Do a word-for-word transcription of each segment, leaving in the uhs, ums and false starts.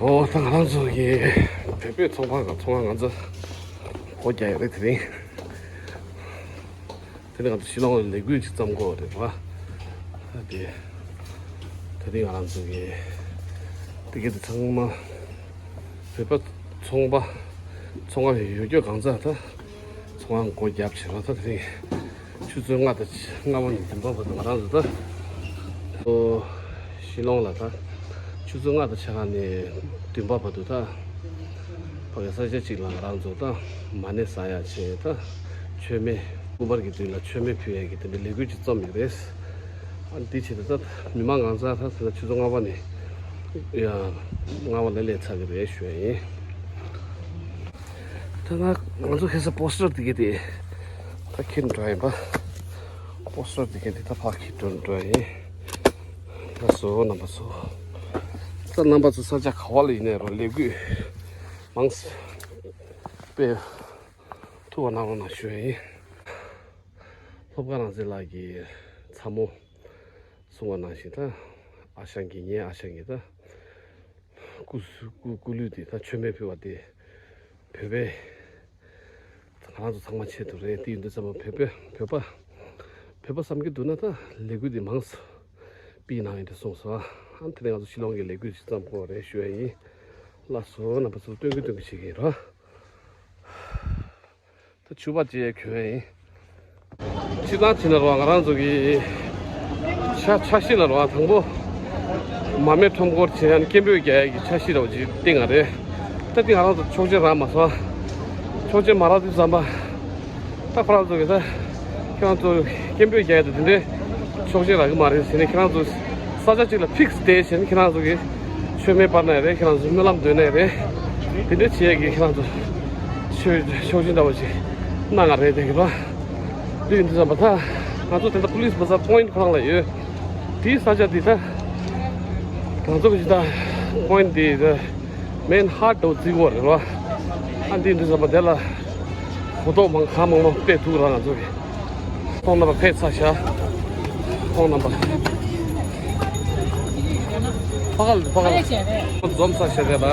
ཨོ་ད་ང་རང་ཚོ་གི་བོད་པའི་ཚོང་པ་ག་ཚོང་པ་ང་ཚོ་སྒོ་རྒྱག་ཡོད་རེད་དེ་རིང་། དེ་ནས་ང་ཚོ་ཤི་ལོང་ལ་ལས་འགུལ་ཅིག་བརྩམས་དགོས་རེད་བ། ཨ་དེ། དེ་རིང་ང་རང་ཚོ་གི་དེ་ག་དེ་ཚང་མ་བོད་པ་ཚོང་པ་ཚོང་པ་ཡོད་རྒྱུ་གང་ཚ་ད་ཚོང་པ་སྒོ་རྒྱབ་བྱས་རོགས་ད། དེ་རིང་ཆུ་ཚོད་ལྔ་དང་ལྔ་པ་ནས་བདུན་པ་བར་དུ་ང་རང་ཚོ་ད་ཨོ་ཤི་ལོང་ལ་ད་ཆུ་ཚོད་ལྔ་དང་ཕྱེད་ཀ་ནས་བདུན་པ་བར་དུ་ད། ཕ་གི་ས་ཆ་གཅིག་ལ་ང་རང་ཚོ་ད་མ་ཎི་བསགས་ཡག་བྱས། ད་མཆོད་མེ་སྐུ་པར་གྱི་མདུན་ལ་མཆོད་མེ་ཕུལ་ཡག་གི་དེ་འདྲའི་ལས་འགུལ་ཅིག་བརྩམས་ཡོད་རེད། ཨ་འདི་བྱས་ད་ད་མི་མང་གང་ཚང་ད་ད་ཆུ་ཚོད་ལྔ་པ་ནས་ཡ་ལྔ་པ་ལ་སླེབས་ཚར་གི་རེད་ཞུ་ཡ་ཡིན། ད་ང་ང་ཚོ་ཁ་སང་པོ་སི་ཊར་དེ་ག་དེ་ད་འཁྱེར་འགྲོ་ཡིན་པ། པོ་སི་ཊར་དེ་ག་དེ་ད་ཕར་འཁྱེར་འགྲོ་འགྲོ་ཡ་ཡིན། ལགས་སོ་རྣམ་པ་ཚོ། ད་རྣམ་པ་ཚོ་ས་ཆ་ག་བ་ལ་ཡིན་ནའི་རོགས་ལས་འགུལ་མང་སྤེལ་ཐུབ་པ་གནང་རོགས་གནང་ཞུ་ཡ་ཡིན། སློབ་དཀར་རང་བཙན་ལགས་ཀྱི་ཚ་མོ་གསུང་བ་ནང་བཞིན་ད་ཨ་ཞང་གིས་ངའི་ཨ་ཞང་གིས་ད་སྐུ་སྐུ་སྐུ་ལུས་དེ་ད་མཆོད་མེ་ཕུལ་བ་དེ་བོད་པའི་ང་རང་ཚོ་ཚང་མ་ཆེད་དུ་རེད། དེ་ཡིན་དུས་ཙམ་པ་བོད་པ་བོད་པ་བོད་པ་བསམ་གྱི་འདུག་ན་ད་ལས་འགུལ་འདི་མང་ཙམ་སྤེལ་གནང་ཡིན་དུ་གསུངས་སོང་། ཨ་དེ་ནས་ང་ཚོ་ཤི་ལོང་གི་ལས་འགུལ་ཞིག་བརྩམས་དགོས་རེད་ཞུ་ཡ་ཡིན། ལགས་སོ་རྣམ་པ་ཚོ་སྟོན་གི་སྟོན་གི་བྱེད་ཀྱི་ཡིན་རོ། ད་ཕྱུ་པ་བཅས་གྱོན་ཡིན། སྤྱིར་བཏང་བྱས་ན་རོ་ང་རང་ཚོ་གི་ཆ་ཆ་ཤས་ལ་རོ་དང་པོ་མ་སྨད་ཁྲོམ་སྐོར་བྱས་ཡང་སྐད་འབོད་རྒྱག་ཡ་གི་ཆ་ཤས་རོ་ཅིག་སྟེང་ང་རེད། ད་འདི་ང་རང་ཚོ་ཆོག་མཆན་རག་མ་སོང་། ཆོག་མཆན་མ་རག་དུས་ཙམ་པ། ད་ཁོ་རང་ཚོ་གི་ད་ཁྱེད་རང་ཚོ་སྐད་འབོད་རྒྱག་ཡ་དེ་དེ་འདྲའི་ཆོག་མཆན་རག་གི་མ་རེད་ཟེར་ནས། ཁྱེད་རང་ཚོ་ས་ཆ་གཅིག་ལ་ཕིག་སི་བསྡད་བྱས་ནས་ཁྱེད་རང་ཚོ་གི་མཆོད་མེ་སྤར་ན་ཡ་རེད། ཁྱེད་རང་ཚོ་སྨོན་ལམ་འདོན་ན་ཡ་རེད། དེ་འདྲ་བྱེད་ཡ་གི་ཁྱེད་རང་ཚོ་ཆོག་ཆོག་མཆན་འདྲ་བོ་ཞིག་གནང་ང་རེད་དེ་གི་རོ། འདི་ཡིན་དུས་ཙམ་པ་ད་ང་ཚོ་དེ་འདྲ་པུ་ལིས་བྷ་ཛར་པོ་ཡིན་ཊི་ཁོ་རང་ལ་ཡོད། དེའི་ས་ཆ་འདི་ད་ང་ཚོ་གི་ད་པོ་ཡིན་ཊི་འདི་ད། མེན་ཧར་ཊི་དུ་བརྩི་གི་རེད་རོ། ཨ་འདི་འདི་ཟེར་བ་དེ་ལ་གོ་རྟོགས་མང་གང་མང་མང་སྤེལ་ཐུབ་ར་ང་ཚོ་གི། ཁོང་རྣམ་པ་ཕེབས་ཚར་ཤག་ཁོང་རྣམ་པ་ཕ་ག་ལ་ཕ་ག་ལ་འཛོམས་ཚར་ཤག་དེ་ལ།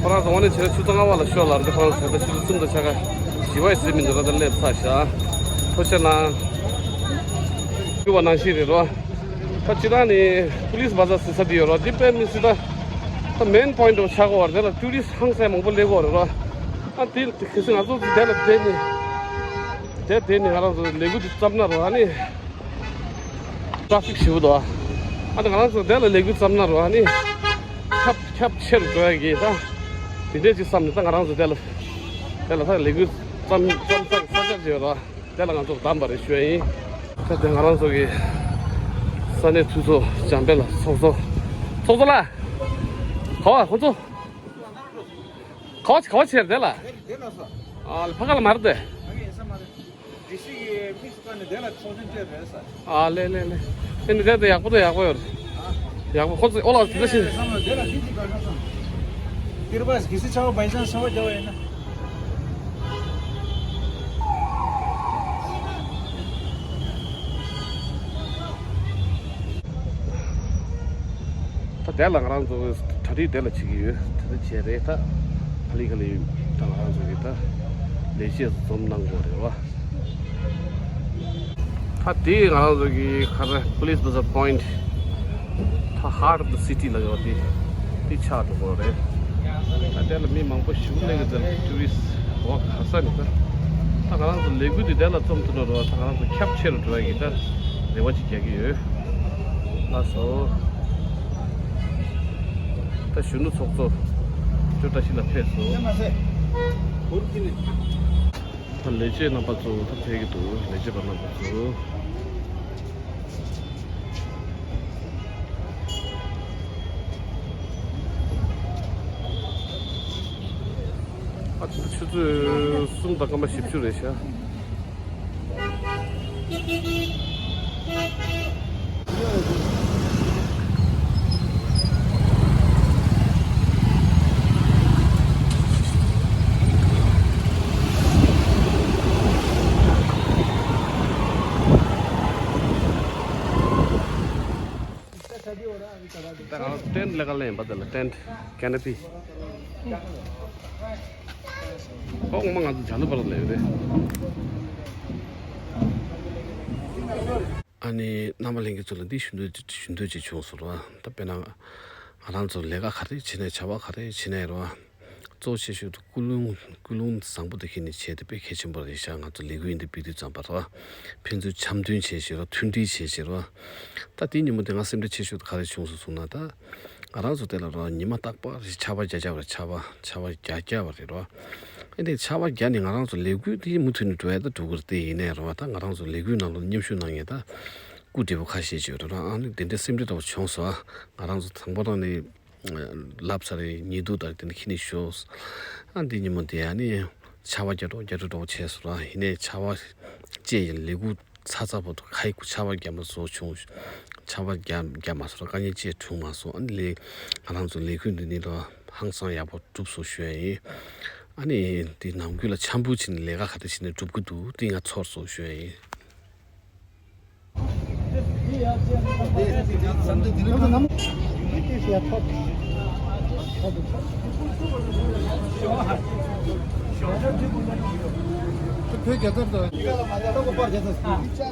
ཁོ་རང་ཚོ་དངོས་གནས་བྱས་ན་ཆུ་ཚོད་ལྔ་པ་ལ་ཤོག་ལ་རེད། ཁོ་རང་ཚོ་ད་ཆུ་ཚོད་གསུམ་དང་ཕྱེད་ཀ་བཞི་པ་ཡི་ཟིན་མི་འདུག་ད་སླེབས་ཚར་ཤག་ཐུགས་རྗེ་གནང་། ཞུ་བ་ནང་བཞིན་རེད་རོ། ད་སྤྱིར་བཏང་ནི་པུ་ལིས་བྷ་ཛར་ཟེར་ས་དེ་ཡོད་རོ། འདི་དཔེ་མི་སྲིད་ད། ད་མེན་པོ་ཡིན་ཊི་དུ་ཆགས་ཀྱི་ཡོད་རེད། དེ་ལ་ཊུ་རི་སི་ཧང་སང་མང་པོ་སླེབས་ཀྱི་ཡོད་རེད་རོ། ཨ་དེ་གལ་སྲིད་ང་ཚོ་དེ་ལ་བསྡད་ནི། དེ་བསྡད་ནི་ང་རང་ཚོ་ལས་འགུལ་དེ་བརྩམས་ན་རོ། ཨ་ནི་ཊ་ཕིག་ཞེ་པོ་འདུག་ཨ་ནི་ང་རང་ཚོ་དེ་ལ་ལས་འགུལ་བརྩམས་ན་རོ། ཨ་ནི་ཁྱབ་ཁྱབ་ཆེ་རུ་འགྲོ་ཡ་གི་ད་དེ་འདྲས་ཅིག་བསམ་ནས། ད་ང་རང་ཚོ་དེ་ལ་དེ་ལ་ད་ལས་འགུལ་བརྩམས་བརྩམས་ས་གི་ས་ཆ་ཅིག་ཡོད་རོ། དེ་ལ་ང་ཚོ་བདམས་པ་རེད་ཞུ་ཡ་ཡིན། ད་དེ་ང་རང་ཚོ་གི་ས་གནས་འཐུས་ཚོགས་འཇམ་དཔལ་ལགས་ཚོགས་གཙོ། ཚོགས་གཙོ་ལགས། ག་བ་ཁོ་ཚོ། ག་བ་ག་བ་ཆེར་དེ་ལ། ཨ་ཕ་ག་ལ་མ་རེད་དེ། ཨ་ལེ་ལེ་ལེ། ཨེ་ནི་དེ་དེ་ཡག་པོ་དེ་ཡག་པོ་ཡོད་རེད། ཡག་པོ་ཁོ་ཚོ་ཨོ་ལགས་དེ་འདྲ་ཞིག་ད་དེ་ལ་ང་རང་ཚོ་གྲ་སྒྲིག་དེ་ལ་བྱེད་ཀྱི་ཡོད། དེ་འདྲ་བྱས་རེད། ད་ཕ་ལི་ཁ་ལི་ད་ང་རང་ཚོ་གི་ད་ལས་བྱེད་འཛོམས་གནང་དགོས་རེད་བ། ད་དེ་ང་རང་ཚོ་གི་ག་རེ་པུ་ལིས་བྷ་ཛར་པོ་ཡིན་ཊི། ད་ཧར་ཊི་ཨོཕ་ཛ་སི་ཊི་ལ་ཡོད་དེ་དེ་ཆགས་འགྲོ་གི་རེད། ད་དེ་ལ་མི་མང་པོ་ཞེ་པོ་སླེབས་ཀྱི་འདུག་ཊུ་རི་སི་ཊི་འོ་ག་ས་ནས་ད་ད་ང་རང་ཚོ་ལས་འགུལ་དེ་དེ་ལ་རྩོམ་ཐུབ་ན་རོ། ད་ང་རང་ཚོ་ཁྱབ་ཆེ་རུ་འགྲོ་ཡ་གི་ད་རེ་བ་ཅིག་རྒྱག་གི་ཡོད། ལགས་སོ། ད་གཞོན་ནུ་ཚོགས་གཙོ་ཅོ་བཀྲ་ཤིས་ལགས་ཕེབས་སོང་། ད་ལས་བྱེད་རྣམ་པ་ཚོ་ད་ཕེབས་ཀྱི་འདུག་ལས་བྱེད་པ་རྣམ་པ་ཚོ། ཨ་ཆུ་ཚོད་གསུམ་དང་སྐར་མ་བཞི་བཅུ་རེད་ཤག་ད་ང་ཏེན་ལས་ཀ་ལེན་པ་དེ་ལ་ཏེན་ཀེ་ན་པི། ཨོ་མ་ང་ཚོ་ཇ་ནུ་པར་ལས་རེད། ཨ་ནི་རྣམ་པ་ལྷན་རྒྱས་ཚོ་ལ་འདི་ཞུ་འདོད་ཞུ་འདོད་ཅིག་བྱུང་སོང་ར། ད་དཔེར་ན་ང་རང་ཚོ་ལས་ཀ་ག་རེ་བྱེད་ནས་བྱ་བ་ག་རེ་བྱེད་ནས་ར། གཙོ་ཆེ་ཤོས་དེ་ཀུན་སློང་ཀུན་སློང་བཟང་པོ་དེ་ཁྱེར་ནས་བྱས་ཏེ་དཔེ་གལ་ཆེན་པོ་རེད་ཤག་ང་ཚོ་ལས་འགུལ་འདི་སྤེལ་དུས་ཙམ་པ་ར། ཕན་ཚུན་འཆམ་མཐུན་བྱས་ཤིག་ར། མཐུན་སྒྲིལ་བྱས་ཤིག་ར། ད་དེ་ཉིན་མོ་དེ་ང་སེམས་ཁྲལ་ཆེ་ཤོས་དེ་ག་རེ་བྱུང་སོང་ཟེར་ན། ད་ང་རང་ཚོ་དེ་ལ་ར་ཉི་མ་རྟག་པར་ཆར་པ་བརྒྱབ་བརྒྱབ་རེད། ཆར་པ་ཆར་པ་བརྒྱབ་བརྒྱབ་པ་རེད་ར། ཨ་ནི་ཆར་པ་བརྒྱབ་ནས་ང་རང་ཚོ་ལས་འགུལ་དེ་མུ་མཐུད་ནས་འགྲོ་ཡ་ད་འགྲོ་གི་རེད། དེ་ཡིན་ནའི་ར་བ་ད་ང་རང་ཚོ་ལས་འགུལ་ནང་ལ་མཉམ་ཞུགས་གནང་མཁན་ད་སྐུ་བགྲེས་པོ་ཁ་ཤས་ཅིག་ཡོད་རེད་ར། ཨ་ནི་དེ་འདྲའི་སེམས་ཁྲལ་འདྲ་བོ་བྱུང་སོང་། ཨ་ང་རང་ཚོ་དང་པོ་རང་ནས་ལབ་ཚར་རེད། ཉི་གདུགས་དང་དེ་འདྲ་ཁྱེར་ནས་ཤོག་ཨ་འདི་ཉིན་མོ་དེ་ཨ་ནི་ཆར་པ་རྒྱག་འགྲོ་རྒྱག་འགྲོ་འགྲོ་བྱས་སོང་ར། ཡིན་ནའི་ཆར་པ་བཅད་ཡིན་ལས་འགུལ་ཚ་ཚ་པོ་ཁ་ཡི་ཆར་པ་རྒྱག་མ་བཟོ་བྱུང་། ཆར་པ་རྒྱག་རྒྱག་མ་སོང་ར། དཀའ་ངལ་ཅི་བྱུང་མ་སོང་། ཨ་ནི་ལས་ང་རང་ཚོ་ལས་འགུལ་འདི་ནི་ལ་ཧང་སང་ཡག་པོ་གྲུབ་སོང་ཞུ་ཡ་ཡིན། ཨ་ནི་འདི་ནམ་རྒྱུན་ལ་འཆམ་པོ་བྱས་ནས་ལས་ཀ་ག་འདྲ་བྱས་ནས་སྒྲུབ་ཀྱི་འདུག་དེ་ང་ཚོར་སོང་ཞུ་ཡ་ཡིན།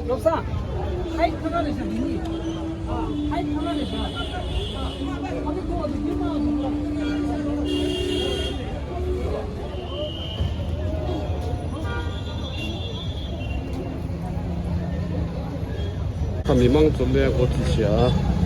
བློ་བཟང་། ཧའི་ཁ་ཁ་རེད་ཤག་འདི་ནི། ཧའི་ཁ་ཁ་རེད་ཤག་ཨ་ནི་ཁོ་བ་དུ་རྒྱུ་མ་བ་དུ། ད་མི་མང་ཚོ་ལས་འགོ་ཁྲིད་བྱས། ད་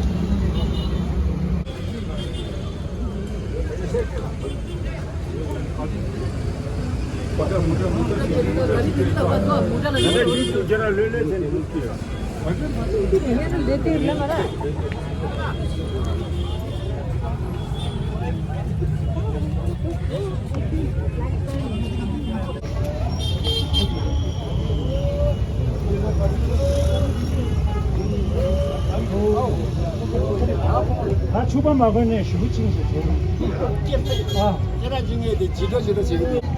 ཕྱུ་པ་མ་གོན་ནས་ཞུ་ཅིང་ཞུ་ཅིང་། ཨ། ཁྱེད་རང་ཅི་ངས་དེ་ཇི་འདྲ་ཇི་འདྲ་བྱེད་ཀྱི་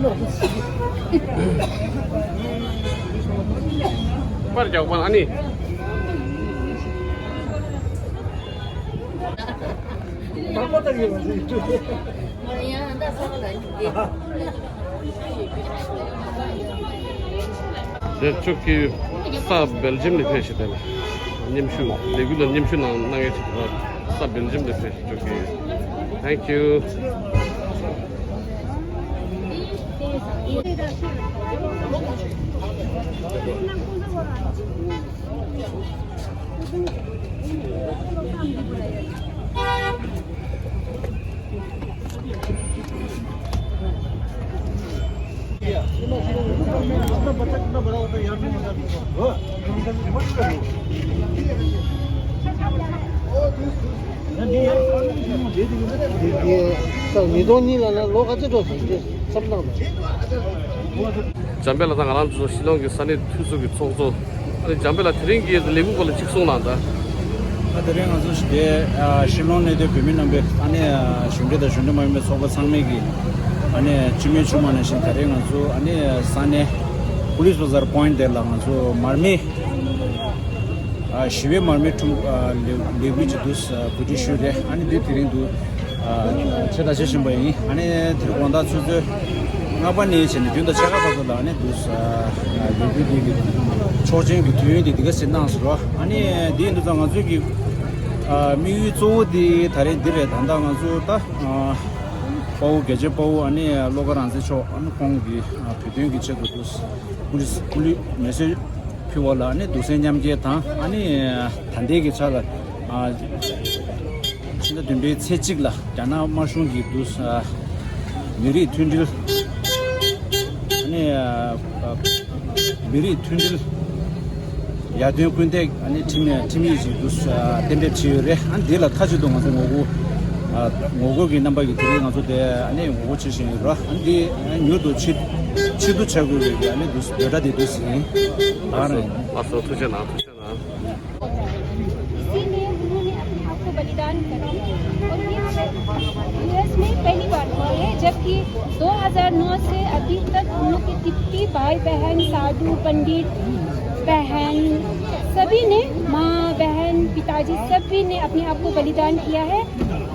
འདུག་པར་རྒྱག་པ་ཨ་ནི། དེ་ཅོ་ཀི་ས་སྦེལ་ཇམ་ནས་ཕེབས་ཤིག་དེ་ལ་མཉམ་ཞུགས་ལས་འགུལ་ལ་མཉམ་ཞུགས་གནང་གནང་མཁན་ཞིག་དང་ས་སྦེལ་ཇམ་ནས་ཕེབས་ཤིག་ཅོ་ཀི། Thank you. ཉིས་སྟོང་གཉིས་ལ་ལ་ལོ་ག་ཚོད་འགྲོ་སོང་དེ་བསམ་བློ་བཏང་། འཇམ་དཔལ་ལགས་དང་ང་རང་ཚོ་ཤི་ལོང་གི་ས་གནས་འཐུས་ཚོགས་ཀྱི་ཚོགས་གཙོ། ཨ་ནི་འཇམ་དཔལ་ལགས་དེ་རིང་གི་ལས་འགུལ་སྐོར་ལ་གཅིག་གསུངས་གནང་དང་། ཨ་དེ་རིང་ང་ཚོ་ཞི་བདེ་ཨ་ཤི་ལོང་གནས་སྡོད་བོད་མི་རྣམ་པས་ཨ་ནི་ཨ་གཞུང་འབྲེལ་དང་གཞུང་འབྲེལ་མ་ཡིན་པའི་ཚོགས་པ་ཚང་མས་ཀྱི་ཨ་ནི་སྤྱི་མོས་མཆོད་མ་ནང་བཞིན་ད་རེས་ང་ཚོ་ཨ་ནི་ས་གནས་པུ་ལིས་བ་ཟར་པོ་ཡིན་ཊི་དེ་ལ་ང་ཚོ་མར་མེ་ཨ་ཞི་བའི་མར་མེ་ཁྲོམ་ཨ་ལས་ལས་འགུལ་གྱི་དུས་ཨ་གོ་སྒྲིག་ཞུས་རེད། ཨ་ནི་འདི་དེ་རིང་དུ་ཨ་ཆེ་ད་ཆེ་བཞིན་པ་ཡིན། ཨ་ནི་དེ་རིང་དགོང་དག་ཆུ་ཚོད་ལྔ་པ་ནས་བྱས་ནས་བདུན་དང་ཕྱེད་ཀ་བར་དུ་ལ་ཨ་ནི་དུས་ཨ་ལས་འགུལ་འདི་གི་ཆོག་མཆན་གྱི་དུས་ཡུན་འདི་འདི་ག་ཟེར་གནང་ཟེར་བ། ཨ་ནི་འདི་ཡིན་དུས་ཙང་ང་ཚོའི་གི་ཨ་དམིགས་ཡུལ་གཙོ་བོ་འདི་ད་རེས་འདི་རེད། ད་ལྟ་ང་ཚོ་ད་ཨ་དཔའ་བོ་རྒྱལ་གཅེས་དཔའ་བོ་ཨ་ནི་བློ་དགའ་རང་བཙན་མཆོག་ཨ་ནི་ཁོང་གི་ཨ་བོད་དོན་གྱི་ཆེད་དུ་དུ་སྐུ་ལུས་སྐུ་ལུས་མེ་གསོད་ཕུལ་བ་ལ་ཨ་ནི་གདུང་སེམས་མཉམ་སྐྱེད་དང་ཨ་ནི་ད་ལྟའི་གི་ཆ་ལ་ཨ་ཕྱི་ཟླ་བདུན་པའི་ཚེས་གཅིག་ལ་རྒྱ་ནག་དམར་གཞུང་གིས་དུ་ཨ་མི་རིགས་མཐུན་སྒྲིལ་ཨ་ནི་ཨ་མི་རིགས་མཐུན་སྒྲིལ་ཡར་ཐོན་སྐུལ་འདེད་ཨ་ནི་ཁྲིམས་ཁྲིམས་ཡིག་ཅིག་དུ་ཨ་གཏན་འབེབས་བྱས་ཡོད་རེད། ཨ་ནི་འདི་ལ་མཐའ་གཅིག་ཏུ་ང་ཚོ་ངོ་རྒོལ་ཨ་ངོ་རྒོལ་གྱི་རྣམ་པ་གི་དེ་རིང་ང་ཚོ་དེ་ཨ་ནི་ངོ་རྒོལ་བྱེད་བཞིན་ཡོད་རེད། ཨ་ནི་འདི་ཨ་ནི་མྱུར་དུ་ཕྱིར་ཕྱིར་བསྡུ་བྱ་དགོས་པའི་ཨ་ནི་དུ་འབོད་སྒྲ་དེ་དུ་ཟིན་ད་རེད། ལགས་སོ། ཐུགས་རྗེ་གནང་། ཐུགས་རྗེ་གནང་། इसीलिए उन्होंने अपने आप को बलिदान कर दिया। और ये हमें यूएस में पहली बार हुआ है, जबकि दो हज़ार नौ से अभी तक हम लोग के तिब्बती भाई बहन, साधु, पंडित, बहन, सभी ने, माँ, बहन, पिताजी, सभी ने अपने आप को बलिदान किया है।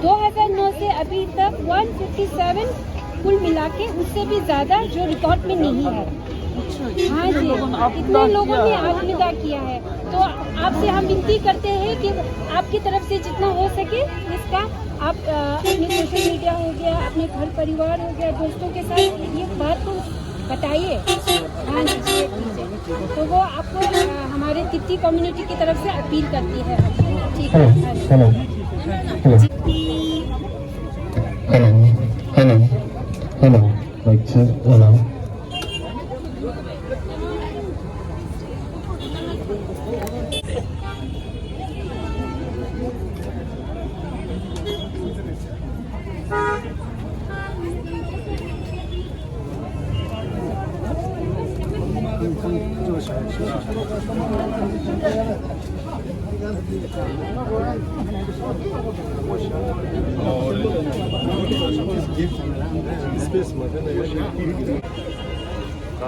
दो हज़ार नौ से अभी तक एक सौ सत्तावन कुल मिला के, उससे भी ज्यादा, जो रिकॉर्ड में नहीं है। हाँ जी, इतने लोगों ने आत्मदाह किया है। तो आपसे हम विनती करते हैं कि आपकी तरफ से जितना हो सके, इसका आप अ, अपने सोशल मीडिया हो गया, अपने घर परिवार हो गया, दोस्तों के साथ ये बात को बताइए। हाँ जी, शेयर कीजिए। तो वो आपको अ, हमारे तिब्बती कम्युनिटी की तरफ से अपील करती है। ठीक है। Hello, hello, hello, hello, hello, hello, like, hello.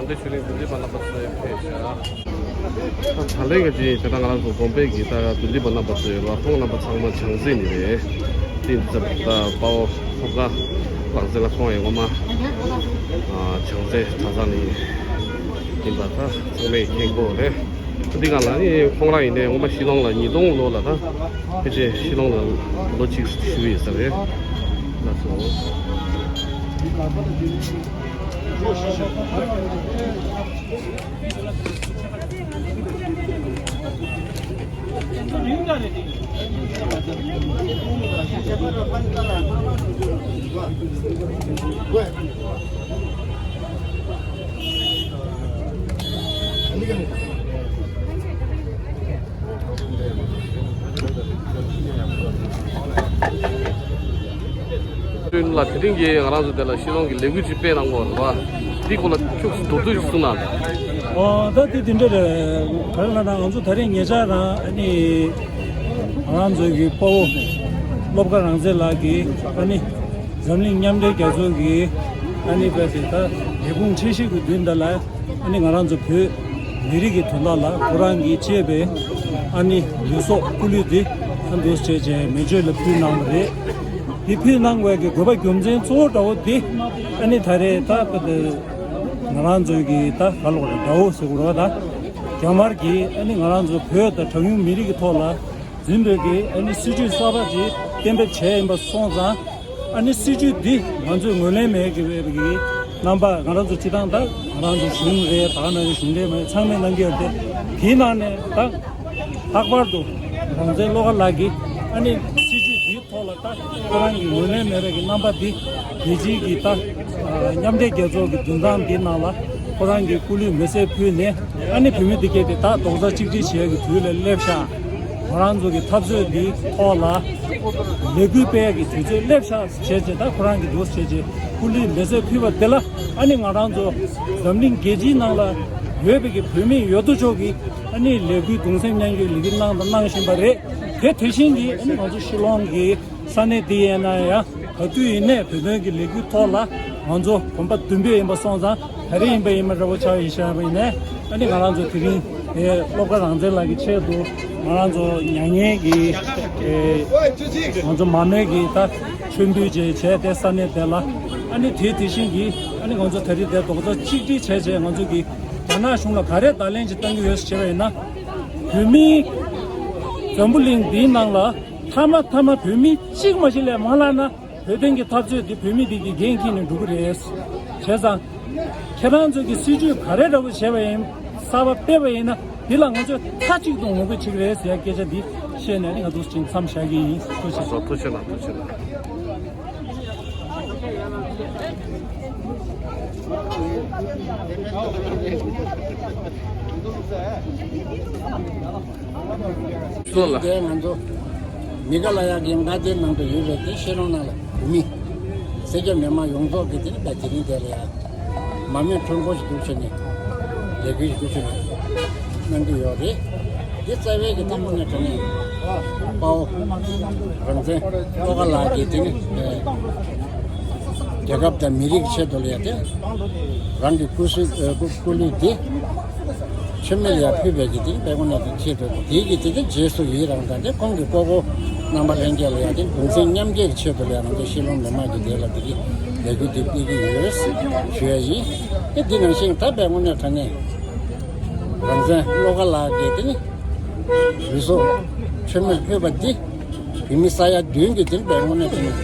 དགའ་ལྡན་ཆོས་གླིང་དགེ་འདུན་པ་རྣམ་པ་ཚོས་ཕེབས་ཤག་ད་ལན་གྱི་ཅིག་ད་ལྟ་ང་རང་ཚོ་གོང་འཕེལ་གྱི་ད་དགེ་འདུན་པ་རྣམ་པ་ཚོ་ཡོད་པ་ཁོང་རྣམ་པ་ཚང་མ་བྱང་རྩེ་ནས་རེད། དེ་ཡིན་དུས་ད་དཔའ་བོ་ལྷོ་ཁ་རང་བཙན་ལ་ཁོང་ཡང་ངོ་མ་བྱང་རྩེ་གྲྭ་ཚང་ནས་ཡིན་པ་ད་ཚང་མས་མཁྱེན་གྱི་རེད། འདི་ག་ལ་ནི་ཁོང་རང་ཡིན་ནའི་ངོ་མ་ཤི་ལོང་ལ་ཉིས་སྟོང་ལོ་ལ་ད་ཕལ་ཆེར་ཤི་ལོང་ལ་ལོ་གཅིག་བཞུགས་ཡོད་ས་རེད། ལགས་སོ། ལ་དེ་རིང་གི་ང་རང་ཚོ་དེ་ལ་ཤི་ལོང་གི་ལས་འགུལ་ཅིག་སྤེལ་གནང་དགོས་རེད་པ། འདི་སྐོར་ལ་ཁྱོད་མདོར་བསྡུས་ཤིག་གསུང་གནང་དང་། ཨོ་ད་དེ་དེ་འདྲ་རེད། ག་རེ་ལབ་ན་ང་ཚོ་ད་རེས་ཉེ་ཆར་རང་ཨ་ནི་ང་རང་ཚོའི་གི་དཔའ་བོ་བློ་དགའ་རང་བཙན་ལགས་ཀྱིས་ཨ་ནི་འཛམ་གླིང་མཉམ་འབྲེལ་རྒྱལ་ཚོགས་ཀྱི་ཨ་ནི་དཔེ་དེ་ད་ལས་ཁུངས་ཁྲིད་གཞི་གི་མདུན་དེ་ལ། ཨ་ནི་ང་རང་ཚོ་བོད་མི་རིགས་ཀྱི་དོན་དག་ལ་ཁོ་རང་གིས་གཅེས་པའི་ཨ་ནི་ལུས་སྲོག་སྐུ་ལུས་འདི་ཨ་འདུག་བྱས་བྱས་མེ་མཆོད་ལ་ཕུལ་གནང་བ་རེད། འདི་ཕུལ་གནང་བའི་གི་དགོས་པ་རྒྱུ་མཚན་གཙོ་བོ་འདྲ་བོ་འདི་ཨ་ནི་ད་རེས་ད་ང་རང་ཚོའི་གི་ད་ག་ལོག་རེད་དགྲ་བོ་ཟེར་དགོས་རེད་པ། ད་རྒྱ་དམར་གྱིས་ཨ་ནི་ང་རང་ཚོ་བོད་དང་གྲངས་ཉུང་མི་རིགས་ཀྱི་ཐོག་ལ་འཛིན་པའི་གི་ཨ་ནི་སྲིད་ཇུས་གསར་པ་ཅིག་གཏན་འབེབས་བྱས་ཡིན་པ་སོང་ཙང་། ཨ་ནི་སྲིད་ཇུས་འདི་ང་ཚོས་ངོས་ལེན་མེད་ཀྱི་བའི་གི་ རྣམ་པ་ང་རང་ཚོ་སྤྱི་བཏང་ད་ང་རང་ཚོ་གཞུང་རེད། ད་ནང་གཞུང་འབྲེལ་མ་རེད། ཚང་མས་གནང་གི་ཡོད་དེ། དེའི་ནང་ནས་ད་ལྷག་པར་དུ་རང་བཙན་བློ་དགའ་ལགས་ཀྱིས་ཨ་ནི་སྲིད་བྱུས་འདིའི་ཐོག་ལ་ད་ཁོ་རང་གི་ངོས་ལེན་མེད་པའི་གི་རྣམ་པ་འདི་རྒྱལ་སྤྱིའི་གི་ད་མཉམ་འབྲེལ་རྒྱལ་ཚོགས་ཀྱི་མདུན་ཐང་འདིའི་ནང་ལ་ཁོ་རང་གི་སྐུ་ལུས་མེ་སྲེག་ཕུལ་ནས། ཨ་ནི་བོད་མི་འདི་གས་དེ་ད་རྡོག་རྩ་གཅིག་སྒྲིལ་བྱེད་ཡག་གི་དུས་ལ་སླེབས་ཤག་ང་རང་ཚོ་གི་འཐབ་རྩོད་འདིའི་ཐོག་ལ་ལས་འགུལ་སྤེལ་ཡག་གི་དུས་ཚོད་སླེབས་ཤག་བྱས་རྗེས། ད་ཁོ་རང་གི་འདུག་བྱས་རྗེས་སྐུ་ལུས་མེ་སྲེག་ཕུལ་བ་དེ་ལ་ཨ་ནི་ང་རང་ཚོ་འཛམ་གླིང་རྒྱལ་སྤྱིའི་ནང་ལ་ཡོད་པའི་གི་བོད་མི་ཡོད་དོ་ཅོག་གིས་ཨ་ནི་ལས་འགུལ་གདུང་སེམས་མཉམ་སྐྱེད་ལས་འགུལ་གནང་དང་གནང་བཞིན་པ་རེད། དེ་དེ་བཞིན་གྱི་ཨ་ནི་ང་ཚོ་ཤི་ལོང་གི་ས་གནས་འདི་ཡིན་ན་ཡང་ག་དུས་ཡིན་ནའི་བོད་དོན་གྱི་ལས་འགུལ་ཐོག་ལ་ང་ཚོ་གོམ་པ་མདུན་སྤོས་ཡིན་པ་སོང་ཙང་། ད་རེས་ཡིན་པ་ཡིན་པ་འདྲ་པོ་ཆགས་ཡིན་ཤག་པ་ཡིན་ནའི་ཨ་ནི་ང་རང་ཚོ་དེ་རིང་དེ་སློབ་དགའ་རང་བཙན་ལགས་ཀྱི་ཆེད་དུ་ང་རང་ཚོ་མྱ་ངན་གྱི་ཨེ་ང་ཚོ་མ་རྨོས་ཀྱི་ད་མཆོད་འབུལ་བཅས་བྱས་ཏེ་ས་གནས་དེ་ལ་ཨ་ནི་དེ་དེ་བཞིན་གྱི་ཨ་ནི་ང་ཚོ་ད་རེས་དེ་རྡོག་རྩ་གཅིག་སྒྲིལ་བྱས་བྱས་ང་ཚོ་གི་རྒྱ་ནག་གཞུང་ལ་ག་རེ་བརྡ་ལན་ཅིག་བཏང་གི་ཡོད་ཟེར་བྱས་པ་ཡིན་ན། བོད་མི་འཛམ་བུ་གླིང་འདིའི་ནང་ལ་མཐའ་མ་མཐའ་མ་བོད་མི་གཅིག་མ་གཅིག་ལས་མ་ལྷག་ན། བོད་དོན་གྱི་འཐབ་རྩོད་འདི་བོད་མི་འདི་གི་འགན་འཁྱེར་ནས་འགྲོ་གི་རེད། བྱས་ཙང་། ཁྱེད་རང་ཚོ་གི་སྲིད་ཇུས་ག་རེ་འདྲ་པོ་བྱས་པ་ཡིན། གསར་པ་སྤེལ་བ་ཡིན་ན་འདི་ལ་ང་ཚོས་མཐའ་གཅིག་ཏུ་ངོ་རྒོལ་བྱེད་ཀྱི་རེད་ཟེར་ཡ་སྐད་ཆ་འདི་བཤད་ནས་ནི་ང་ཚོ་ཅིག་མཚམས་བཞག་གི་ཡིན། ཐུགས་རྗེ་ཆེ། ཐུགས་རྗེ་ཆེ་ལགས། ཐུགས་རྗེ་ཆེ་ལགས། སོ་ལ། དེ་ང་ཚོ་མི་ག་ལ་ཡ་གི་མངའ་སྡེ་ནང་དུ་ཡོད་པའི་དེ་ཤེས་རོང་ནང་ལ་བོད་མི་སེར་སྐྱ་མི་མང་ཡོངས་རྫོགས་ཀྱི་དེ་ནི་བས་དེ་རིང་དེ་ལ་ཡ་མ་རྨོས་ཁྲོམ་སྐོར་ཞིག་སྒྲུབ་བྱས་ནས་ལས་འགུལ་ཞིག་སྒྲུབ་བྱས་ནས་གནང་གི་ཡོད་རེད། དེ་རྩ་བའི་གི་ཐང་པོ་ནས་དྲན་ནས་དཔའ་བོ་རང་བཙན་བློ་དགའ་ལགས་ཀྱིས་དེ་ནི་རྒྱལ་ཁབ་དང་མི་རིགས་ཆེད་དུ་ལ་ཡ་དེ་རང་གི་སྐུ་གཟུགས་སྐུ་ལུས་དེ། མཆོད་མེ་ལ་ཡ་ཕུལ་བའི་གི་དེ་དཔལ་མགོན་རྣམ་ཐར་ཆེད་དུ་དེའི་གི་དེ་གི་རྗེས་སུ་ཡི་རང་དང་དེ་ཁོང་གི་སྤོ་བོ་རྣམ་པ་ལྷན་རྒྱས་ལ་ཡ་དེ་གདུང་སེམས་མཉམ་སྐྱེད་ཀྱི་ཆེད་དུ་ལ་ཡ་རང་དེ་ཤི་ལོང་མི་མང་གི་དེ་ལ་དེ་གི་ལས་འགུལ་དེ་སྤེལ་གི་ཡོད་ཞུ་ཡ་ཡིན། དེ་འདི་ནང་བཞིན་ད་དཔལ་མགོན་རྣམ་ཐར་ནས་རང་བཙན་བློ་དགའ་ལགས་ཀྱིས་དེ་ནི་རུ་སོ་མཆོད་མེ་ཕུལ་བ་འདི། བོད་མི་ས་ཡ་བདུན་གྱི་དེ་དཔལ་མགོན་རྣམ་ཐར་ནས་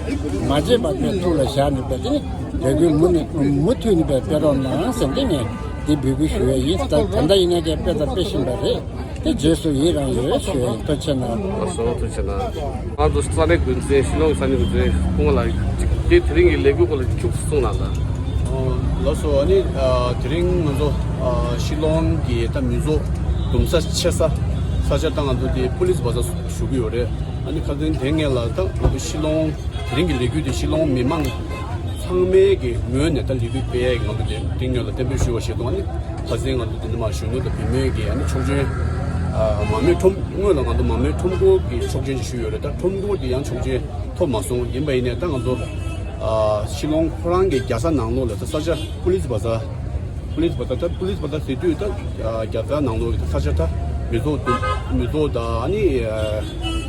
མ་བརྗེད་པར་དེ་ཐུགས་ལ་བཞག་ནས་པའི་དེ་ནི་ལས་འགུལ་མུ་ནས་མུ་མཐུད་ནས་པའི་སྤེལ་རོགས་གནང་ཟེར་ཏེ་ངས་དེ་འབོད་སྐུལ་ཞུ་ཡ་ཡིན། ད་ད་ལྟ་ཡིན་ན་ཀྱང་སྤེལ་དང་སྤེལ་བཞིན་པ་རེད། དེ་རྗེས་སུ་ཡི་རང་ཡོད་ཞུ་ཡ་ཡིན། ཐུགས་རྗེ་གནང་། ལགས་སོ། ཐུགས་རྗེ་གནང་། ང་ཚོ་ས་གནས་འགོ་འཛིན་ཤི་ལོང་གི་ས་གནས་འགོ་འཛིན་སྐུ་ངོ་ལགས་ཀྱིས་དེ་དེ་རིང་གི་ལས་འགུལ་སྐོར་ལ་ཁྱུག་ཙམ་གསུངས་གནང་དང་། ལགས་སོ། ཨ་ནི་དེ་རིང་ང་ཚོ་ཤི་ལོང་གི་ད་མི་ཚོགས་འདུ་ས་ཆེ་ས་ས་ཆ་ད་ང་ཚོ་དེ་པུ་ལིས་བ་ས་ཞུ་གི་ཡོད་རེད། ཨ་ནི་ཁ་སང་དེ་སྔོན་ལ་ད་ང་ཚོ་ཤི་ལོང་དེ་རིང་གི་ལས་འགུལ་དེ་ཤི་ལོང་མི་མང་ཚང་མའི་གི་ངོས་ནས་ད་ལས་འགུལ་སྤེལ་ཡས་ང་ཚོ་དེ་དེ་སྔོན་ལ་གཏན་འབེབས་ཞུ་བ་ཞིག་དང་། ཨ་ནི་ཁ་སང་ང་ཚོ་དེ་ནི་མ་གཞོན་ནུ་དང་བུད་མེད་ཀྱི་ཨ་ནི་ཆོག་མཆན་མ་རྨོས་ཁྲོམ་སྔོན་ལ་ང་ཚོ་མ་རྨོས་ཁྲོམ་སྐོར་གྱི་ཆོག་མཆན་ཞིག་ཞུས་ཡོད་རེད། ད་ཁྲོམ་སྐོར་དེ་ཡང་ཆོག་མཆན་ཐོབ་མ་སོང་། ཡིན་པ་ཡིན་ནའི་ད་ང་ཚོ་ཤི་ལོང་ཁོ་རང་གི་རྒྱལ་ས་ནང་ལོགས་ལ་ད་ས་ཆ་པུ་ལིས་བ་ས། པུ་ལིས་བ་ད་ད་པུ་ལིས་བ་ད་ཟེར་དུས་ད་རྒྱལ་ས་ནང་ལོགས་ཀྱི་ས་ཆ་ད་མི་ཚོགས་མི་ཚོགས་ད་ཨ་ནི་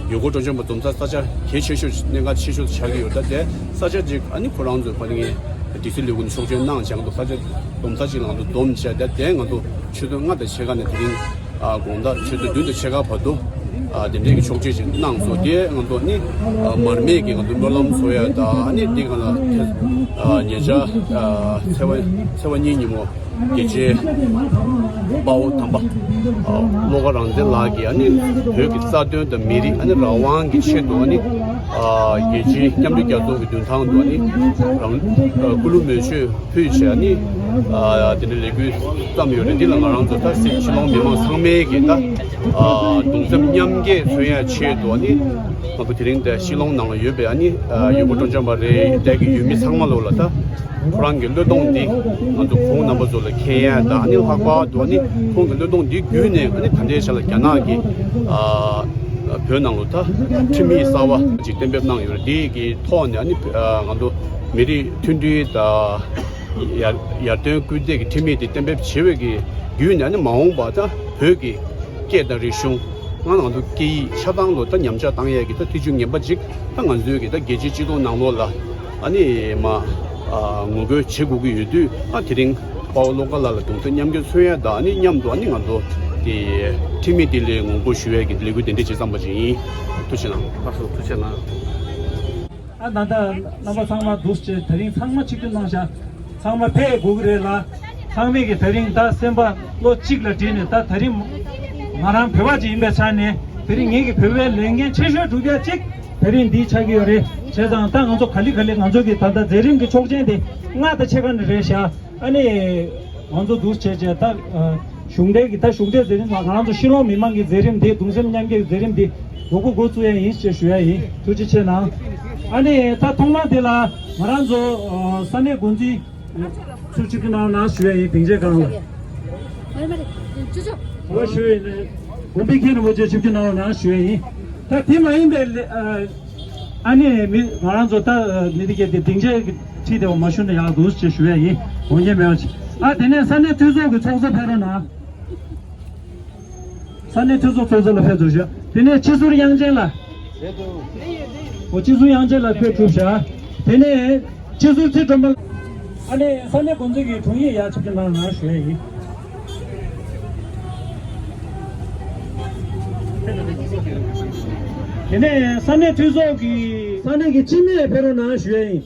ཡུལ་སྐོར་སྤྲོ་འཆམ་པ་འཛོམས་ས་ས་ཆ་གལ་ཆེ་ཤོས་གནད་འགག་ཆེ་ཤོས་ཆགས་ཀྱི་ཡོད། ད་དེ་ས་ཆ་ཅིག་ཨ་ནི་ཁོ་རང་ཚོའི་ཕ་ནི་ཌི་སི་ལས་ཁུངས་ནས་ཆོག་མཆན་གནང་བྱས་ང་ཚོ་ས་ཆ་འཛོམས་ས་ཅིག་ལ་ང་ཚོ་འཛོམས་བྱས། ད་དེ་ང་ཚོ་ཆུ་ཚོད་ལྔ་དང་ཕྱེད་ཀ་ནས་དེ་རིང་དགོང་དག་ཆུ་ཚོད་བདུན་དང་ཕྱེད་ཀ་བར་དུ་དེ་འདྲའི་གི་ཆོག་མཆན་ཅིག་གནང་སོང་། དེ་ང་ཚོ་ནི་མར་མེ་གི་ང་ཚོ་སྨོན་ལམ་འཚོགས་ཡ་ད་ཨ་ནི་དེ་ག་ལ་ཉེ་ཆར་ཚེས་པ་ཚེས་པ་གཉིས་ཉིན་མོ་རྒྱལ་གཅེས་དཔའ་བོ་དམ་པ་བློ་དགའ་རང་བཙན་ལགས་ཀྱིས་ཨ་ནི་བོད་ཀྱི་རྩ་དོན་དང་མི་རིགས་ཨ་ནི་རང་དབང་གི་ཆེད་དུ་ཨ་ནི་རྒྱལ་སྤྱིའི་མཉམ་འབྲེལ་རྒྱལ་ཚོགས་ཀྱི་མདུན་ཐང་དུ་ཨ་ནི་རང་སྐུ་ལུས་མེ་མཆོད་ཕུལ་བྱས་ཨ་ནི་དེ་འདྲའི་ལས་འགུལ་བརྩམས་ཡོད་རེད། འདི་ལ་ང་རང་ཚོ་ད་སྲིད་ཕྱི་ལོང་མི་མང་ཚང་མས་ཀྱི་ད་གདུང་སེམས་མཉམ་སྐྱེད་མཚོན་ཡ་ཆེད་དུ་ཨ་ནི་ང་ཚོ་དེ་རིང་འདི་ཤི་ལོང་ནང་ལ་ཡོད་པའི་ཨ་ནི་ཡུལ་སྐོར་སྤྲོ་འཆམ་པ་རེད། དེ་གི་ཡུལ་མི་ཚང་མ་ལོ་ལ་ད་ཁོ་རང་གི་བློས་གཏོང་འདི་ང་ཚོ་ཁོང་རྣམ་པ་ཚོ་ལ་མཁྱེན་ཡ་དང་ཨ་ནི་ལྷག་པར་དུ་ཨ་ནི་ཁོང་གི་བློས་གཏོང་འདི་བརྒྱུད་ནས་ཨ་ནི་ད་ལྟའི་ཆ་ལ་རྒྱ་ནག་གི་བོད་ནང་ལ་ད་ཁྲིམས་ཡིག་གསར་བ་ཅིག་གཏན་འབེབས་གནང་ཡོད་རེད། དེ་གི་ཐོག་ནས་ཨ་ནི་ང་ཚོ་མི་རིགས་མཐུན་སྒྲིལ་དང་ཡར་ཡར་ཐོན་སྐུལ་འདེད་ཀྱི་ཁྲིམས་ཡིག་དེ་གཏན་འབེབས་བྱས་པའི་གི་བརྒྱུད་ནས་ཨ་ནི་མ་འོངས་པ་ད་བོད་ཀྱི་སྐད་དང་རིག་གཞུང་སྔར་ང་ཚོ་སྐད་ཡིག་ཆགས་སྟངས་ལོ་ད་ཉམས་ཆག་བཏང་ཡས་ཀྱི་ད་ཐེ་ཇུས་ངན་པ་ཅིག་ད་ང་ཚོའི་གི་ད་རྒྱལ་སྤྱིའི་སྤྱི་ཚོགས་ནང་ལོགས་ལ་ཨ་ནི་མ་ངོ་རྒོལ་བྱེད་དགོས་ཀྱི་ཡོད་དུས་ཨ་དེ་རིང་དཔའ་བོ་བློ་དགའ་ལགས་ལ་གདུང་སེམས་མཉམ་སྐྱེད་མཚོན་ཡས་དང་ཨ་ནི་མཉམ་དུ་ཨ་ནི་ང་ཚོ་དེ་ཁྲིམས་མིག་དེ་ལས་ངོ་རྒོལ་ཞུ་ཡས་ཀྱི་ལས་འགུལ་དེ་འདྲ་བྱེད་བསམ་པ་ཅིག་ཡིན། ཐུགས་རྗེ་གནང་། ལགས་སོ། ཐུགས་རྗེ་གནང་། ཨ་ད་ལྟ་རྣམ་པ་ཚང་མ་འདུག་སེ་དེ་རིང་ཚང་མ་ཆིག་སྒྲིལ་གནང་བཞག་ཚང་མ་ཕེབས་དགོས་ཀྱི་རེད་ལ། ཚང་མས་ཀྱི་དེ་རིང་ད་སེམས་པ་བློ་གཅིག་ལ་དྲིལ་ནས། ད་དེ་རིང་ང་རང་བོད་པ་ཅིག་ཡིན་པའི་ཆ་ནས། དེ་རིང་ངེད་ཀྱི་བོད་པའི་ལས་འགན་ཆེ་ཤོས་སྒྲུབ་ཡ་གཅིག་དེ་རིང་འདི་ཆགས་ཀྱི་ཡོད་རེད། བྱས་ཙང་ད་ང་ཚོ་ག་ལེ་ག་ལེ་ང་ཚོ་གི་ད་ལྟ་མཛད་རིམ་གྱི་ཆོག་མཆན་དེ་ལྔ་དང་ཕྱེད་ཀ་ནས་རེད་ཤག་ཨ་ནི་ང་ཚོ་འདུག་བྱས་བྱས་ད་གཞུང་འབྲེལ་གྱི་ད་གཞུང་འབྲེལ་མཛད་རིམ་ལ་ང་རང་ཚོ་ཤི་ལོང་མི་མང་གི་མཛད་རིམ་འདི། གདུང་སེམས་མཉམ་སྐྱེད་ཀྱི་མཛད་རིམ་འདི་མགྱོགས་པོ་འགོ་བཙུགས་ཡ་ཡིན་ཞེས་ཞུ་ཡ་ཡིན། ཐུགས་རྗེ་ཆེ་གནང་། ཨ་ནི་ད་ཐོག་མ་དེ་ལ་ང་རང་ཚོ་ས་གནས་འགོ་འཛིན་ཚུར་ཆིབས་བསྒྱུར་གནང་རོགས་གནང་ཞུ་ཡ་ཡིན། སྡིངས་ཆའི་སྒང་ལ། འོ་ཞུ་ཡ་ཡིན། དགོན་པའི་མཁན་རིན་པོ་ཆེ་ཆིབས་བསྒྱུར་གནང་རོགས་གནང་ཞུ་ཡ་ཡིན། ད་དེ་མ་ཡིན་པའི་ཨ་ནི་མི་ང་རང་ཚོ་ད་མི་དེ་གས་དེ་སྡིངས་ཆའི་ཁྲིད་དེ་བ་མ་ཞུ་ན་ཡག་འདུག་ཅེས་ཞུ་ཡ་ཡིན། འོང་མཁན་མེད་པ་ཅིག་ཨ་དེ་ནས་ས་གནས་འཐུས་ཚོགས་ཀྱི་ཚོགས་གཙོ་ཕེབས་རོགས་གནང་། ས་གནས་འཐུས་ཚོགས་ཚོགས་གཙོ་ལ་ཕེབས་ཚུར་ཞུ། དེ་ནས་སྤྱི་ཟུར་དབྱངས་ཅན་ལགས། འོ་སྤྱི་ཟུར་དབྱངས་ཅན་ལགས་ཕེབས་གྲུབ་ཤག་དེ་ནས་སྤྱི་ཟུར་ཚེ་སྒྲོལ་མ། ཨ་ནི་ས་གནས་འགོ་འཛིན་གྱི་དྲུང་ཡིག་ཡར་ཆིབས་བསྒྱུར་གནང་རོགས་གནང་ཞུ་ཡ་ཡིན། དེ་ནས་ས་གནས་འཐུས་ཚོགས་ཀྱི་ས་གནས་ཀྱི་སྤྱི་མི་ལ་ཕེབས་རོགས་གནང་ཞུ་ཡ་ཡིན།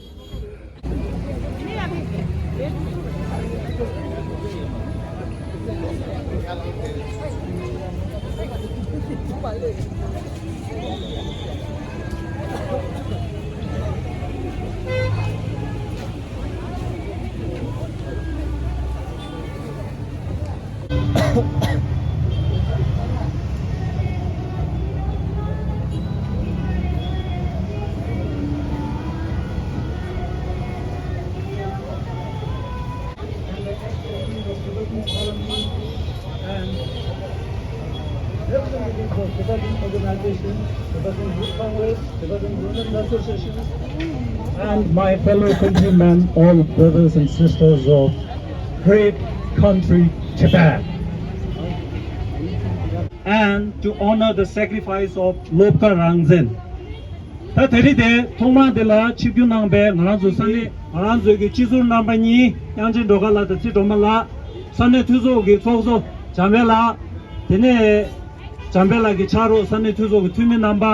And representatives of Tibetan organizations, Tibetan Youth Congress, Tibetan Women Association, and my fellow countrymen, all brothers and sisters of great country Tibet. And to honor the sacrifice of Lobka Rangzen. ད་དེ་རིང་དེ་ཐོག་མར་དེ་ལ་ཆིབས་བསྒྱུར་གནང་པའི་ང་རང་ཚོ་ས་གནས་ང་རང་ཚོའི་གི་སྤྱི་ཟུར་རྣམ་པ་གཉིས། དབྱངས་ཅན་སྒྲོལ་དཀར་ལགས་དང་ཚེ་སྒྲོལ་མ་ལགས། ས་གནས་འཐུས་ཚོགས་ཀྱི་ཚོགས་གཙོ་འཇམ་དཔལ་ལགས། དེ་ནས་འཇམ་དཔལ་ལགས་ཀྱི་ཕྱག་རོགས་ས་གནས་འཐུས་ཚོགས་ཀྱི་འཐུས་མི་རྣམ་པ།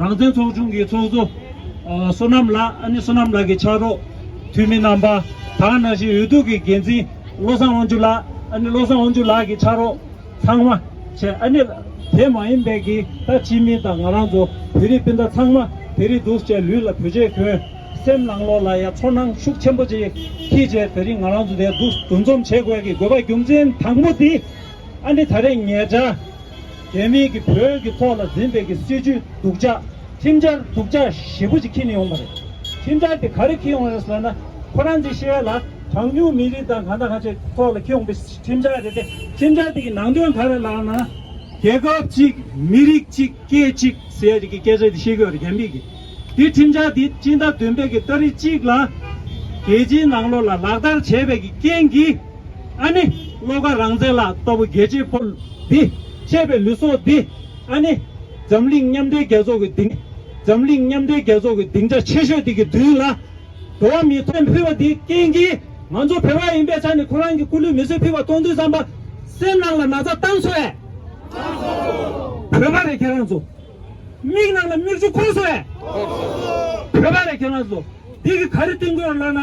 རང་བཙན་ཚོགས་ཆུང་གི་ཚོགས་གཙོ་ཨ་བསོད་ནམས་ལགས། ཨ་ནི་བསོད་ནམས་ལགས་ཀྱི་ཕྱག་རོགས་འཐུས་མི་རྣམ་པ། ད་ག་ནང་བཞིན་འོས་བསྡུ་གི་འགན་འཛིན་བློ་བཟང་དབང་ཕྱུག་ལགས། ཨ་ནི་བློ་བཟང་དབང་ཕྱུག་ལགས་ཀྱི་ཕྱག་རོགས་ཚང་མ་བྱས། ཨ་ནི་དེ་མ་ཡིན་པའི་གི་ད་སྤྱི་མི་དང་ང་རང་ཚོ་བོད་རིགས་སྤུན་ཟླ་ཚང་མ་དེ་རིང་འདུག་བྱས་ལུས་ལ་བོད་ཆས་གོན། སེམས་ནང་ལོགས་ལ་ཡང་ཚོར་སྣང་ཤུགས་ཆེན་པོ་ཅིག་འཁྱེར་བྱས་དེ་རིང་ང་རང་ཚོ་དེ་འདུག་འདུ་འཛོམས་བྱེད་དགོས་ཀྱི་དགོས་པ་རྒྱུ་མཚན་དང་པོ་དེ། ཨ་ནི་ད་རེས་ཉེ་ཆར་རྒྱ་མིའི་གི་བོད་ཀྱི་ཐོག་ལ་འཛིན་པའི་གི་སྲིད་བྱུས་སྡུག་ཅག་ཁྲིམས་འཆར་སྡུག་ཅག་ཞེ་པོ་ཅིག་འཁྱེར་ནས་ཡོང་བ་རེད། ཁྲིམས་འཆར་དེ་ག་རེ་འཁྱེར་ཡོང་བ་རེད་ཟེར་ན། ཁོ་རང་ཚོས་བཤད་ཡ་ལ་གྲངས་ཉུང་མི་རིགས་དང་གང་དང་གང་བཅས་ཐོག་ལ་འཁྱེར་ཡོང་པའི་ཁྲིམས་འཆར་རེད་དེ། ཁྲིམས་འཆར་དེ་གི་ནང་དོན་ག་རེ་ལབ་ན། རྒྱལ་ཁབ་གཅིག་མི་རིགས་གཅིག་སྐད་གཅིག་ཟེར་ཡ་དེ་གི་སྐད་ཆ་དེ་བཤད་ཀྱི་ཡོད་རེད་རྒྱ་མིས་གི། དེ་ཁྲིམས་འཆར་དེ་སྤྱི་ཟླ་བདུན་པའི་གི་ཏ་རིག་གཅིག་ལ་རྒྱལ་སྤྱིའི་ནང་ལོགས་ལ་ལག་བསྟར་བྱས་པའི་གི་རྐྱེན་གྱིས། ཨ་ནི་བློ་དགའ་རང་བཙན་ལགས་ལྟ་བུ་རྒྱལ་གཅེས་དཔོན་འདི་གཅེས་པའི་ལུས་སྲོག་འདི་ཨ་ནི་འཛམ་གླིང་མཉམ་འབྲེལ་རྒྱལ་ཚོགས་ཀྱི་སྡིངས་འཛམ་གླིང་མཉམ་འབྲེལ་རྒྱལ་ཚོགས་ཀྱི་སྡིངས་ཆ་ཆེ་ཤོས་འདི་གི་མདུན་ལ་འགྲོ་བ་མིའི་ཐོབ་ཐང་ཕུལ་བ་འདིའི་རྐྱེན་གྱིས་ང་ཚོ་བོད་པ་ཡིན་པའི་ཆ་ནས་ཁོ་རང་གི་སྐུ་ལུས་མེ་གསོད་ཕུལ་བ་མཐོང་དུས་ཙམ་པ་སེམས་ནང་ལ་ན་ཚ་བཏང་སོང་ཨེ། བོད་པ་རེད་ཁྱེད་རང་ཚོ། མིག་ནང་ལ་མིག་ཆུ་འཁོར་སོང་ཨེ། བོད་པ་རེད་ཁྱེད་རང་ཚོ། འདི་གི་ག་རེ་སྟོན་གྱི་ཡོད་ལབ་ན།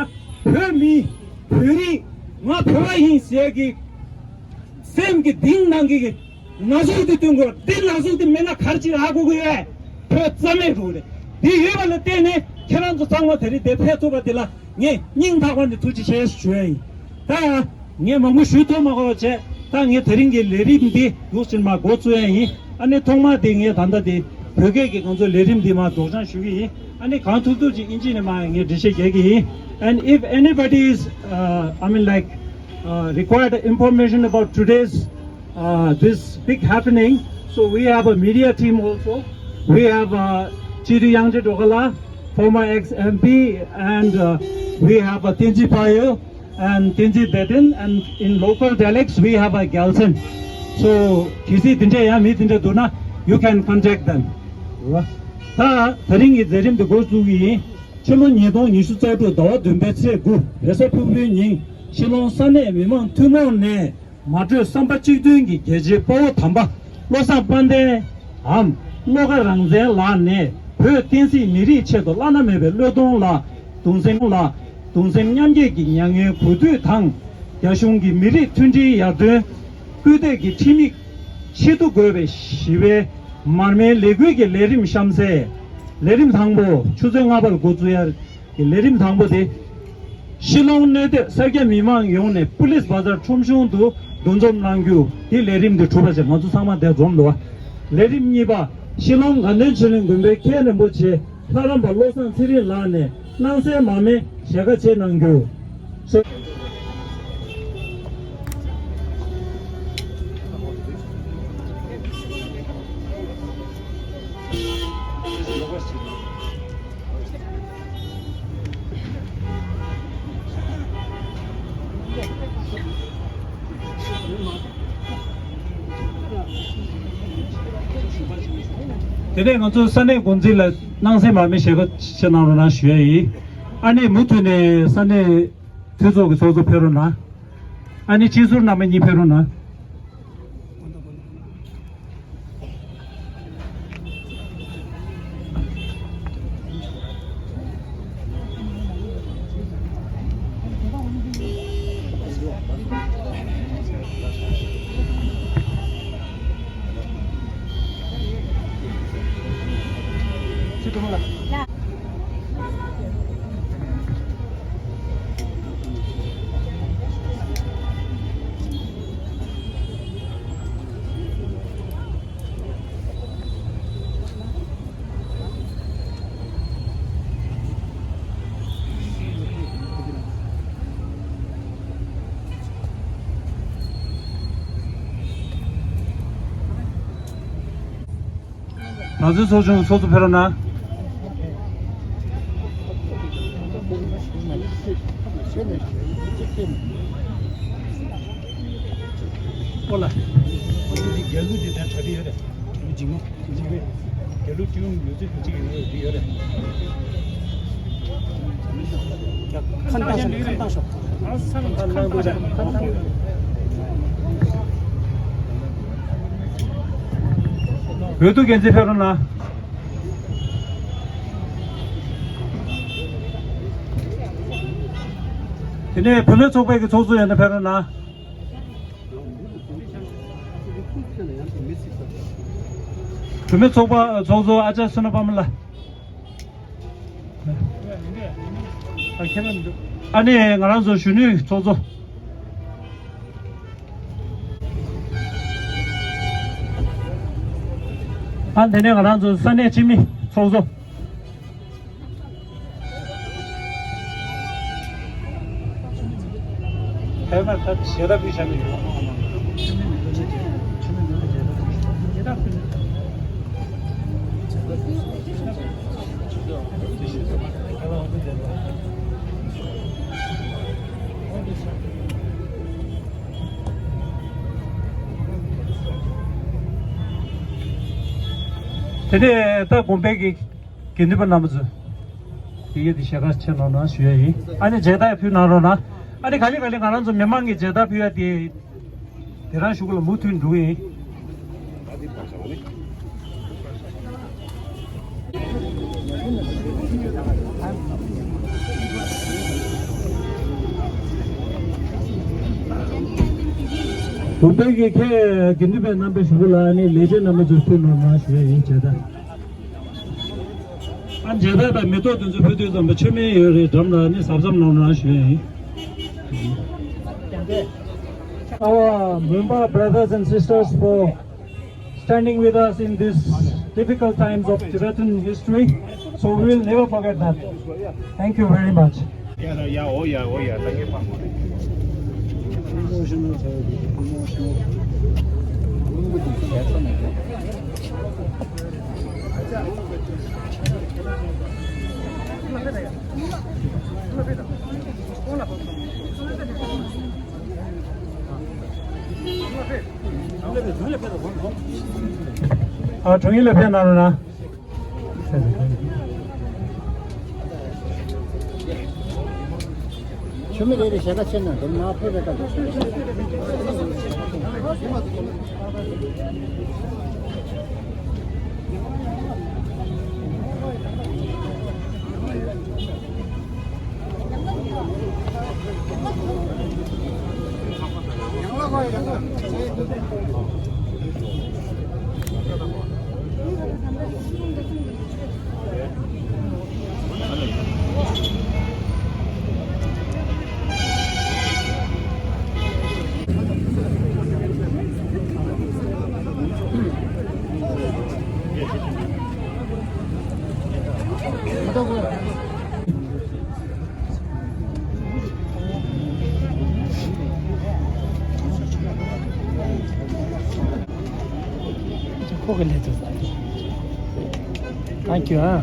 བོད་མི། བོད་རིགས། ང་བོད་པ་ཡིན་ཟེར་གི་སེམས་ཀྱི་གཏིང་ནང་གི་གི་ན་ཟུག་དེ་སྟོན་གྱི་ཡོད། འདི་ན་ཟུག་དེ་མེད་ན་ག་རེ་ཅིག་ཧ་གོ་གི་ཡོད། བོད་རྩ་མེད་འགྲོ་གི་རེད། འདི་ཡོད་པ་ལ་བརྟེན་ནས་ཁྱེད་རང་ཚོ་ཚང་མ་དེ་རིང་འདིར་ཕེབས་ཐུབ་པ་དེ་ལ་ངས་སྙིང་ཐག་པ་ནས་ཐུགས་རྗེ་ཆེ་ཞུ་ཡ་ཡིན། ད་ངས་མང་པོ་ཞུ་ཐུབ་མ་དགོས་པ་བྱས། ད་ངས་དེ་རིང་གི་ལས་རིམ་འདི་འདུག་སེ་མར་འགོ་བཙུགས་ཡ་ཡིན། ཨ་ནི་ཐོག་མར་དེ་ངས་ད་ལྟ་དེ་བོད་སྐད་ཀྱི་ང་ཚོའི་ལས་རིམ་འདི་མར་སྒྲོག་སྦྱང་ཞུ་གི་ཡིན། ཨ་ནི་གང་ཐུབ་ཐུབ་ཅིག་ཨིན་ཇི་ནས་མར་ངས་འགྲེལ་བཤད་རྒྱག་གི་ཡིན། And if anybody is, uh, I mean, like, uh, required information about today's, uh, this big happening, so we have a media team also. We have, uh, Chiru Yangche Dokala, former ex-M P, and, uh, we have, uh, Tenji Payo and Tenji Deten, and in local dialects we have a Gyalsen. So, གལ་སྲིད་དེ་འདྲ་ཡང་མི་དེ་འདྲ་འདུག་ན, you can contact them. ད་དེ་རིང་གི་མཛད་རིམ་དེ་འགོ་བཙུགས་ཀྱི་ཡིན། ཕྱི་ལོ་ཉིས་སྟོང་ཉི་ཤུ་རྩ་དྲུག་ཟླ་བ་བདུན་པའི་ཚེས་དགུ་རེས་གཟའ་ཕུར་བུའི་ཉིན་ཤི་ལོང་ས་གནས་མི་མང་ཐུན་མོང་ནས་མ་གྲོས་བསམ་པ་གཅིག་མཐུན་གྱི་རྒྱལ་གཅེས་དཔའ་བོ་དམ་པ་བློ་བཟང་དཔལ་ལྡན་འམ་བློ་དགའ་རང་བཙན་ལགས་ནས་བོད་བསྟན་སྲིད་མི་རིགས་ཆེད་དུ་བླ་ན་མེད་པའི་བློས་གཏོང་ལ་གདུང་སེམས་ལ་ གདུང་སེམས་མཉམ་སྐྱེད་ཀྱི་མྱ་ངན་གོ་དུས་དང་། རྒྱ་གཞུང་གི་མི་རིགས་མཐུན་སྒྲིལ་ཡར་ཐོན་སྐུལ་འདེད་ཀྱི་ཁྲིམས་ཡིག་ཆེད་དུ་དགོས་པའི་ཞི་བའི་མར་མེའི་ལས་འགུལ་གྱི་ལས་རིམ་གཤམ་གསལ། ལས་རིམ་དང་པོ་ཆུ་ཚོད་ལྔ་པར་འགོ་འཛུགས་ཡ་གི་ལས་རིམ་དང་པོ་དེ། ཤི་ལོང་གནས་སྡོད་སེར་སྐྱ་མི་མང་ཡོངས་ནས་པུ་ལིས་བ་ཛར་ཁྲོམ་གཞུང་དུ་འདུ་འཛོམས་གནང་རྒྱུ་དེ་ལས་རིམ་དེ་གྲུབ་པ་བྱས། ང་ཚོ་ཚང་མ་འདིར་འཛོམས་འདུག་བ། ལས་རིམ་གཉིས་པ། ཤི་ལོང་དགའ་ལྡན་ཆོས་གླིང་དགོན་པའི་མཁན་རིན་པོ་ཆེ་ལྷ་རམས་པ་བློ་བཟང་ཚེ་རིང་ལགས་ནས་སྣང་གསལ་མར་མེ་ཞལ་ཁ་ཕྱེ་གནང་རྒྱུ། དེ་ནས་ང་ཚོ་ས་གནས་འགོ་འཛིན་ལ་སྣང་གསལ་མར་མེ་ཞལ་ཁ་ཕྱེ་གནང་རོགས་གནང་ཞུ་ཡ་ཡིན། ཨ་ནི་མུ་མཐུད་ནས་ས་གནས་འཐུས་ཚོགས་ཀྱི་ཚོགས་གཙོ་ཕེབས་རོགས་གནང་། ཨ་ནི་སྤྱི་ཟུར་རྣམ་པ་གཉིས་ཕེབས་རོགས་གནང་། གྲོང་ཚོའི་ཚོགས་ཆུང་ཚོགས་གཙོ་ཕེབས་རོགས་གནང་། ཨོ་ལ། རྒྱལ་གླུ་འདི་དང་གྲ་སྒྲིག་ཡོད་རེད། རྒྱལ་གླུ་འཇིགས་མོ། འཇིགས་པའི་རྒྱལ་གླུ་ཏིའུ་ལུས་རྩལ་དུ་གཅིག་ཡོད་རེད། འདི་ཡོད་རེད། ཁ་བཏང་ཤོག་ཁ་བཏང་ཤོག་འོས་བསྡུ་འགན་འཛིན་ཕེབས་རོགས་གནང་། དེ་ནས་བུད་མེད་ཚོགས་པའི་གི་ཚོགས་གཙོ་ཡོད་ན་ཕེབས་རོགས་གནང་། བུད་མེད་ཚོགས་པ་ཚོགས་གཙོ་ཨ་ཅག་བསོད་ནམས་དཔལ་མོ་ལགས། ཨ་ནི་ང་རང་ཚོ་གཞོན་ནུའི་ཚོགས་གཙོ། ཨ་དེ་ནས་ང་རང་ཚོ་ས་གནས་སྤྱི་མི་ཚོགས་གཙོ། ཐའེ་ཝན་ད་ཞལ་ཏ་ཕུལ་བཞག་གི་ཡོད། དེ་ནས་ད་དགོན་པའི་གི་དགེ་འདུན་པ་རྣམ་པ་ཚོ། དེ་གས་དེ་ཞལ་ཁ་ཕྱེ་གནང་གནང་ཞུ་ཡ་ཡིན། ཨ་ནི་མཇལ་དར་ཕུལ་གནང་རོགས་གནང་། ཨ་ནི་ག་ལེ་ག་ལེ་ང་རང་ཚོ་མི་མང་གི་མཇལ་དར་ཕུལ་ཡ་དེ། དེ་རང་གཞུག་ལ་མུ་མཐུད་འགྲོ་གི་ཡིན། དགོན་པའི་གི་མཁན་དགེ་འདུན་པའི་རྣམ་པའི་གཞུག་ལ་ཨ་ནི་ལས་བྱེད་རྣམ་པ་ཚོས་ཕུལ་གནང་གནང་ཞུ་ཡ་ཡིན། མཇལ་དར། ཨ་མཇལ་དར་དང་མེ་ཏོག་དེ་ཚོ་ཕུལ་དུས་ཙམ་པ་མཆོད་མེ་ཡོད་རེད། འགྲམ་ལ་ནི་གཟབ་གཟབ་གནང་རོགས་གནང་ཞུ་ཡ་ཡིན། Our Mrunpa brothers and sisters for standing with us in these difficult times of Tibetan history. So we will never forget that. Thank you very much. ཨ། དྲུང་ཡིག་ལ་ཕེབས་གནང་རོགས་གནང་། མཆོད་མེ་རེ་རེ་ཞལ་ཁ་ཕྱེ་ན་འདི་མ་ཕེབས་པའི་སྐབས་སུ། Thank you, huh?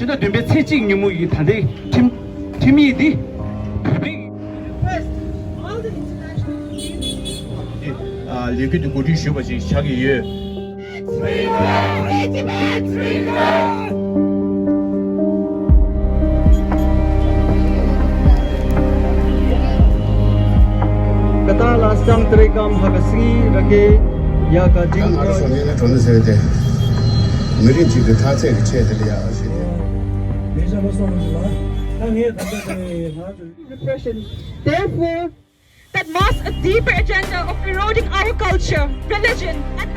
ཕྱི་ཟླ་བདུན་པའི་ཚེས་གཅིག་ཉིན་མོ་ཡི་ད་ལྟའི་ཁྲིམས་ཁྲིམས་ཡིག་འདི་བོད་པའི། Request all the international community. ཨ། ལས་འགུལ་འདི་གོ་སྒྲིག་ཞུས་པ་ཞིག་ཆགས་ཀྱི་ཡོད། Kata la sang terekam hakasi rake ya ka jing. ང་རང་ཚོ་ངས་ནི་གྲོ་ནི་ཟེར་ཏེ། མི་རིགས་གཅིག་གི་མཐའ་ཚད་ཀྱི་ཆེད་དུ་ལ་ཡག་ཞིག་སྟེ། ལས་བྱ་ལོ་སོང་ལ་ད་ངས་ད་ལྟ་དེ་ང་ཚོ། Repression. Therefore, that masks a deeper agenda of eroding our culture, religion, and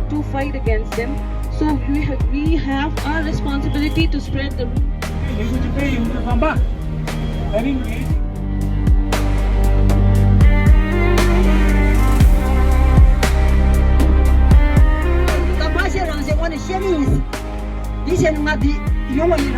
to fight against them. So we have, we have our responsibility to spread the language. ད་མ་བཤད་རང་བཤད་ངོ་ནས་བཤད་ནི་ཡིན། འདི་བཤད་ནི་ང་འདི་ཡོང་བ་ཡིན།